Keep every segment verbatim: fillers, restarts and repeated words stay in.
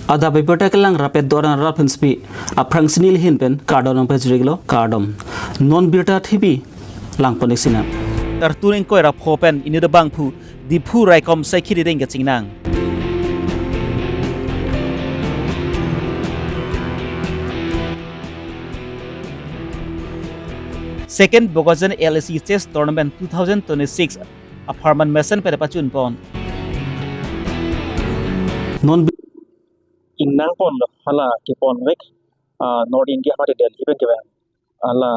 Adap abirta kelang rapet doran rap henspi aphrang sini lihin pen kardom nangpajiriklo, kardom. Non birta thibi langpon ik sinang. Kartun ingkoi ra pho pen inut abangphu Diphu raikom saikhi rideng kachingnang. Second Bokajan L A C Chess Tournament two thousand twenty-six apharman mesen pen pachunpon. Non bi- Ingnang ponlo, hala kepon vek, ah, North India mate Delhi pen kevang. Hala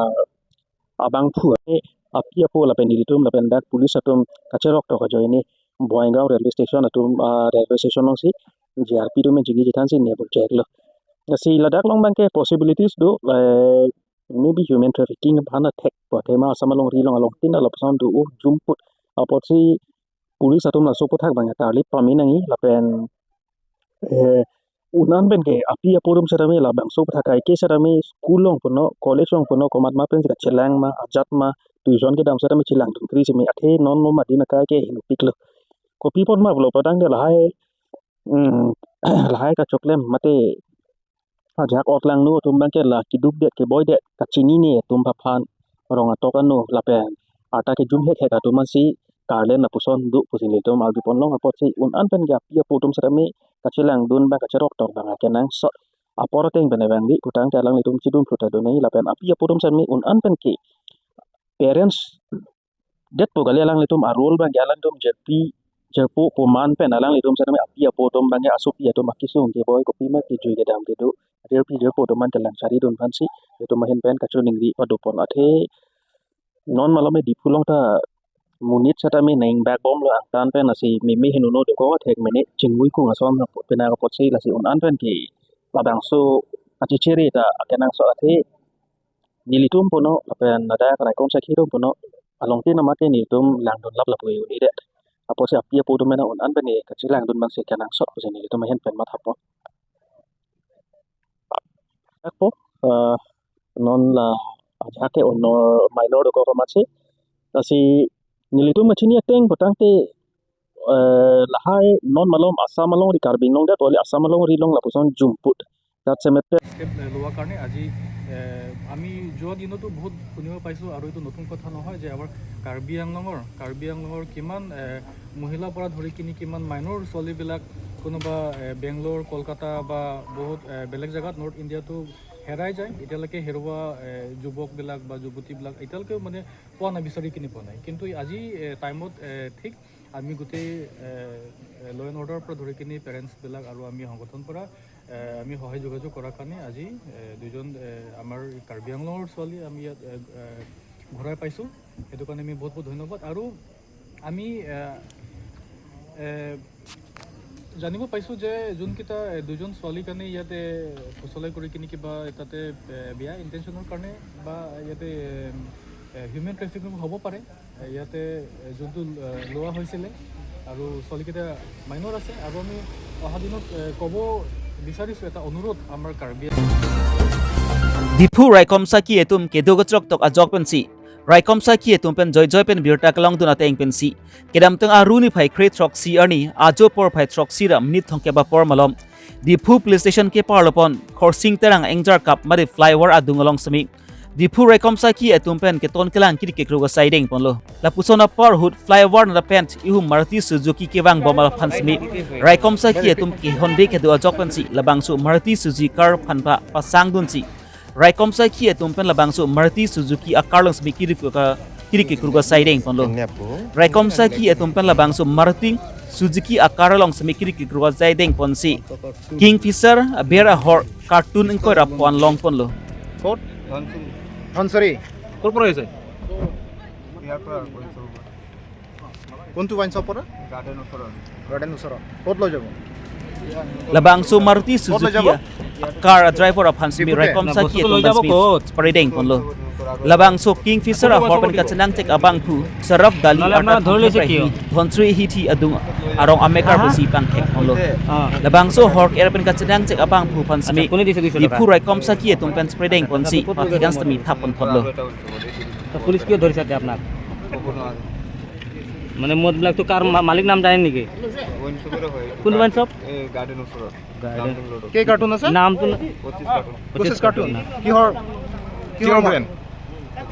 abangphu ape, api apo lapen nelitum lapen dak police atum kacherok tok ajoine Boingaon railway station atum, ah, railway station alongsi G R P atum chingki chethansi ne bol cheklo. Lasi ladak along abangke possibilities do, eh, maybe human trafficking aphan athek pu athema Assam alongri along along tin alop sound do, uh, jumput apotsi police atum laso aputhak abang tarlip pame nangji lapen, eh, un-an pen ke api apo atum setame labangso aputhak kaike setame school along puno, college along puno, komat ma pensi kachelang ma, ajat ma, tuition kedam setame chelangdun kri seme athe non mo madin akai ke hinupiklo. Kopi apot ma pulo padang de lahai, mm, lahai kachoklem mate ajahak otlangno atum abangke la keduk det keboi det kachinine atum aphan rong atok ano lapen arta kejum hek hek atum ansi karlen lapuson do pusi nelitum arjuponlong apotsi un-an pen ke api apo atum setame kachelangdun abang kacherok tok abang akenangsot apor ateng pen abang di putangte alanglitum chedun phut adun nangji lapen api apo atum setame un-an pen ke parents detpo kali alanglitum a-role abangke alanglitum jirpi jirpo pu aman pen alanglitum setame api apo atum abangke asopi atum akesung keboi kopima kejui kedam kedo jirpi jirpo atum an kelang charidun aphansi itum ahin pen kachoningri padopon athe non malom e Diphu along ta monit setame nang backbone lo angtan pen lasi meme henono dokok athek mene chingmui kung ason pena apotsi lasi un-an pen ke labangso achichere ta akenangsot athe nelitum puno lapen ladak raikom saikhi atum puno along tin amat ke nelitum langdun lap lapu uni det. Apotsi api apo atum mena un-an pen ke kachelangdun abangsi kenangsot pusi nelitum ahin pen mathapon. Ako, eh, non la ajahak ke ono minor dokok amatsi. Lasi nelitum kachini ateng putangte, eh, lahai non malom Assam alongri Karbi Anglong det, only Assam alongri along lapuson jumput. That's a matter. Step, এ, লোৱাৰ কাৰণে আজি, এ, আমি যোৱা দিনতো বহুত শুনিব পাইছোঁ আৰু এইটো নতুন কথা নহয় যে আমাৰ কাৰ্বি আংলঙৰ, কাৰ্বি আংলঙৰ কিমান, এ, মহিলাৰ পৰা ধৰি কিনি কিমান মাইনৰ ছোৱালীবিলাক কোনোবা, এ, বেংগলোৰ, কলকাতা বা বহুত, এ, বেলেগ জেগাত নৰ্থ ইণ্ডিয়াতো হেৰাই যায়। এতিয়ালৈকে হেৰুৱা, এ, যুৱকবিলাক বা যুৱতীবিলাক এতিয়ালৈকেও মানে পোৱা নাই, বিচাৰি কিনি পোৱা নাই। কিন্তু আজি, এ, টাইমত, এ, ঠিক আমি গোটেই, এ, এ, ল' এণ্ড অৰ্ডাৰৰ পৰা ধৰি কিনি পেৰেণ্টছবিলাক আৰু আমি সংগঠনৰ পৰা, এ, আমি সহায় যোগাযোগ কৰাৰ কাৰণে আজি, এ, দুজন, এ, আমাৰ কাৰ্বি আংলঙৰ ছোৱালী আমি ইয়াত, এ, এ, ঘূৰাই পাইছোঁ। সেইটো কাৰণে আমি বহুত বহুত ধন্যবাদ। আৰু আমি, এ, এ, জানিব পাইছোঁ যে যোনকেইটা, এ, দুজন ছোৱালীৰ কাৰণে ইয়াতে ফচলাই কৰি কিনি কিবা তাতে, এ, বেয়া ইণ্টেনশ্যনৰ কাৰণে বা ইয়াতে, এ, এ, হিউমেন ট্ৰেফিকিং হ'ব পাৰে। এ, ইয়াতে, এ, যোনটো, এ, লোৱা হৈছিলে আৰু ছোৱালীকেইটা মাইনৰ আছে আৰু আমি অহা দিনত, এ, ক'ব বিচাৰিছোঁ এটা অনুৰোধ আমাৰ Karbi Diphu raikom saikhi atum kedo kachrok tok ajok pensi raikom saikhi atum pen joijoi pen birta kelongdun ateng pensi kedamtang arni phai kre throksi arni ajo porphai throksi ra minute thomkep apor malom Diphu Police Station keparlopon Khorsing Terang Engjarkap mate flyover adung along semi Diphu raikom saikhi atum pen keton kelang kiri kekruk asai dengponlo. Lapuson apor ahut flyover nara pen ihum Maruti Suzuki kevangbom aphan semi raikom saikhi atum kehonde kedo ajok pensi labangso Maruti Suzuki car aphan pa pasangdunsi raikom saikhi atum pen labangso Maruti Suzuki a-car along semi kiri kekruk a- kiri kekruk asai dengponlo. Raikom saikhi atum pen labangso Maruti Suzuki a-car along semi kiri kekruk asai dengponsi Kingfisher aber ahorr kartun ingkoi ra pon longponlo. ক'ত? ধনশিৰি। ধনশিৰি। ক'ৰ পৰা আহিছে? ইয়াৰ পৰা গৈছোঁ। কোনটো wine shop পৰা? গাৰ্ডেন ওচৰৰ। গাৰ্ডেন ওচৰৰ। ক'ত লৈ যাব? Labangso Maruti Suzuki a-car a-driver aphan semi raikom saikhi atum pen semi spray dengponlo. Labangso Kingfisher ahorr pen kachenangchek abangphu Saraf Dali arta Dhontre Hithi adung arong amekar pusi pangthekponlo. Labangso ahorr er pen kachenangchek abangphu aphan semi Diphu raikom saikhi atum pen spray dengponsi pathekan semi thapponthotlo. তো পুলিচ কিয় ধৰিছে এতিয়া আপোনাক? মানে মদবিলাকতো কাৰ মা-, মালিক নাম জানে নেকি? ৱাইন শ্বপৰে হয়। কোন ৱাইন শ্বপ? এই গাৰ্ডেন ওচৰত। গাৰ্ডেন। ডাউনটাউন ৰোডত। কেই কাৰ্টুন আছে? নামটো না-, পঁচিছ কাৰ্টুন। পঁচিছ কাৰ্টুন। কিহৰ, কিহৰ কিহৰ মা-, ব্ৰেণ্ড?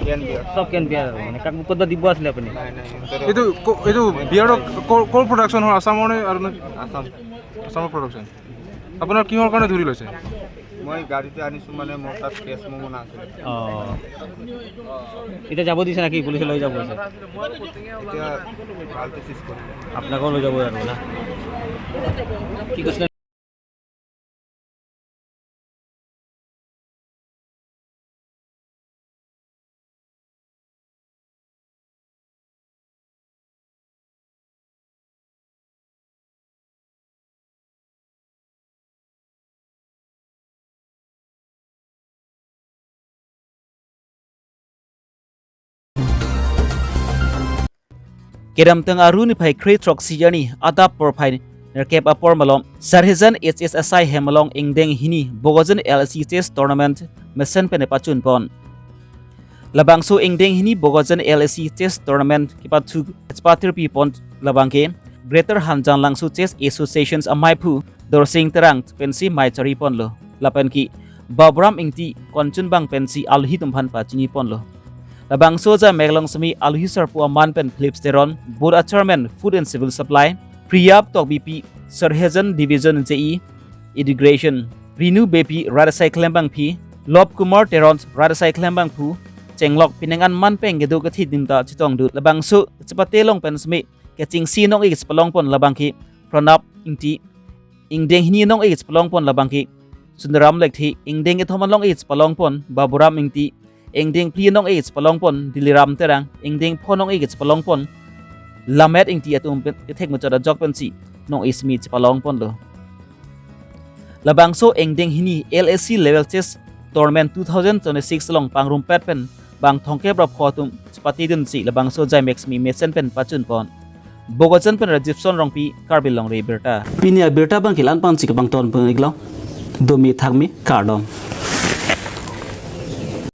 কেন বিয়াৰ। চব কেন বিয়াৰ আৰু মানে কাকো ক'ৰবাত দিব আছিলে আপুনি? নাই, নাই, সিহঁতৰ এইটো ক-, এইটো বিয়াৰৰ ক-, ক'ৰ প্ৰডাকশ্যন হয়? আছামৰ নে আৰু নে? আছাম। আছামৰ প্ৰডাকশ্যন। আপোনাৰ কিহৰ কাৰণে ধৰি লৈছে? মই গাড়ীতে আনিছোঁ, মানে মোৰ তাত কেছ মেম' নাছিলে। অ'। এতিয়া যাব দিছে নেকি? পুলিচে লৈ যাব দিছে? এতিয়া ভালকে চিজ কৰিলে। আপোনাকো লৈ যাব আৰু না? কি কৈছিলে? Kedamtang Aru niphai kre throksi arni adap porphai nerkep apor malom Sarhejan H S S I hem along ingdeng hini Bokajan L A C chess tournament mesen pen pachunpon. Labangso ingdeng hini Bokajan L A C chess tournament kepathu chepathu pipon labangke Greater Hanjanglangso Chess Associations amaiphu Dorsing Terang pensi mei chariponlo. Lapenke Baburam Ingti Konchanbang pensi alohi atum aphan pachiniponlo. Labangso ajaimek along semi alohi sarpo aman pen Philips Teron, Board Chairman Food and Civil Supply, Priya Tokbipi, Sarhejan Division J E, Education, Rinu Beypi, Rat Asai Klembangpi, Lobkumar Teron, Rat Asai Klembangphu, chenglok pinangan man pen kedo kethe adim ta chetongdun. Labangso chepate along pen semi kechengsi nong-e chepalongpon labangke Pranab Ingti, ingdeng hini nong-e chepalongpon labangke Sundaram Lekthe, ingdeng kethom along-e chepalongpon Baburam Ingti, ingdeng phli nong-e chepalongpon Diliram Terang, ingdeng pho nong-e chepalongpon Lamet Ingti atum pen kethek muchot ajok pensi nong-e semi chepalongponlo. Labangso ingdeng hini L A C Level Chess Tournament two thousand twenty-six along pangrumpet pen bang thomkep ra pho atum chepatedunsi labangso ajaimek semi mesen pen pachunpon. Bokajan pen Rajibson Rongpi, Karbi Longri Abirta. Pini abirta abangke la-an pangchik abang tonpon-iklo. Domi thakmi, kardom.